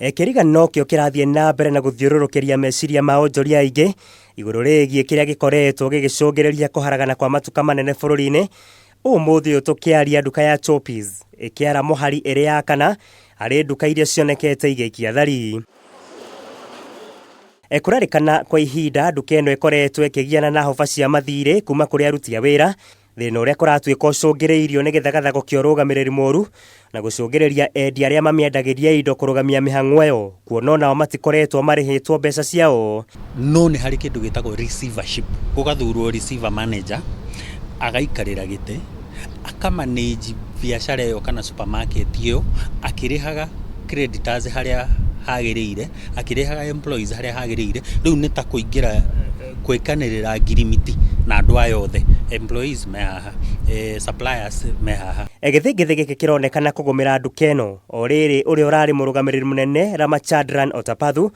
Kĩriga nokĩo kĩrathiĩ na mbere na gũthiũrũrũkĩria meciria ma onjoria aingĩ igũrũ rĩgiĩ kĩrĩa gĩkoretwo gĩgĩcũngĩrĩria kũharagana kwa matuka manene bũrũri-inĩ. Ũmũthĩ ũyũ tũkĩaria nduka ya Choppies ĩkĩara mũhari ĩrĩ ya kana harĩ nduka iria cionekete igĩikia thari. Kũrerĩkana kwa ihinda nduka ĩno ĩkoretwo ĩkĩgiana na hoba cia mathirĩ kuma kũrĩ aruti a wĩra, thĩna ũrĩa kũratuĩka ũcũngĩrĩirio nĩ gĩthagathago kĩa ũrũgamĩrĩri mũru na gũcũngĩrĩria endia arĩa mamĩendagĩria indo kũrũgamia mĩhang'o ĩyo kuona onao matikoretwo marĩhĩtwo mbeca ciao. No nĩ harĩ kĩndũ gĩtagwo receivership, gũgathurwo receiver manager agaikarĩra gĩtĩ, aka manage biacara ĩyo kana supermarket ĩyo akĩrĩhaga creditors harĩa hagĩrĩire, akĩrĩhaga employees harĩa hagĩrĩire, rĩu nĩ ta kũingĩra gwĩkanĩrĩra ngirimiti na andũ aya othe, employees me haha, suppliers me haha. Gĩthĩngĩthĩ gĩkĩ kĩronekana kũgũmĩra nduka ĩno o rĩrĩ ũrĩa ũrarĩ mũrũgamĩrĩri mũnene Ramachandran Otapathu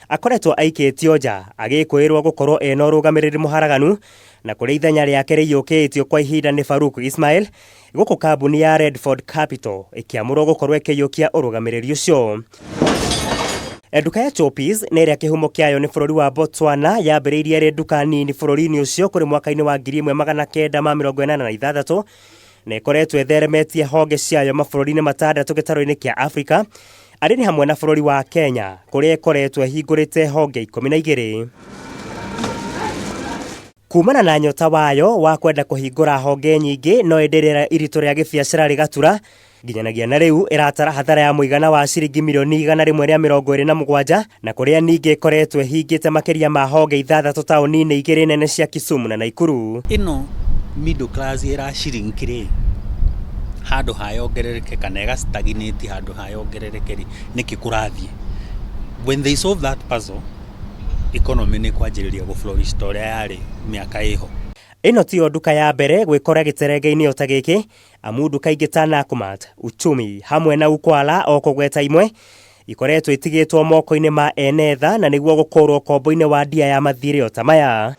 akoretwo aikĩtio nja agĩkũĩrwo gũkorwo ena ũrũgamĩrĩri mũharaganu na kũrĩa ithenya rĩake rĩiyũkĩtio kwa ihinda nĩ Farouk Ismail gũkũ kambuni ya Redford Capital ĩkĩamũrwo gũkorwo ĩkĩiyũkia ũrũgamĩrĩri ũcio. Nduka ya Choppies nĩ ĩrĩa kĩhumo kĩayo nĩ bũrũri wa Botswana yambĩrĩirie ĩrĩ nduka nini bũrũri-inĩ ũcio kũrĩ mwaka-inĩ wa 1986 na ĩkoretwo ĩtheremetie honge ciayo mabũrũri-inĩ matandatũ gĩtarũ-inĩ kĩa Afrika arĩ nĩ hamwe na bũrũri wa Kenya kũrĩa ĩkoretwo ĩhingũrĩte honge 12. Kumana na nyota wayo wa kwenda kũhingũra honge nyingĩ no ĩndĩ rĩera iritũ rĩa gĩbiacara rĩgatura nginyanagia na rĩu ĩratara hathara ya mũigana wa ciringi mirioni 127 na kũrĩa ningĩ ĩkoretwo ĩhingĩte makĩria ma honge ithathatũ taũni-inĩ igĩrĩ nene cia Kisumu na Naikuru. Ĩno middle class ĩra shrink rĩ, handũ ha yongerereke kana ĩga stagnate handũ ha yongerereke rĩ, nĩkĩ kũrathiĩ? When they solve that puzzle, economy nĩ kwanjĩrĩria gũ flourish ta ũrĩa yarĩ mĩaka ĩho. Ĩno tiyo nduka ya mbere gwĩkora gĩterenge-inĩ o ta gĩkĩ, amu nduka ingĩ ta Nakumatt, Uchumi hamwe na Ukwala o kũgweta imwe ikoretwo itigĩtwo moko-inĩ ma ene tha na nĩguo gũkũrwo ũkombo-inĩ wa ndia ya mathirĩ o ta maya.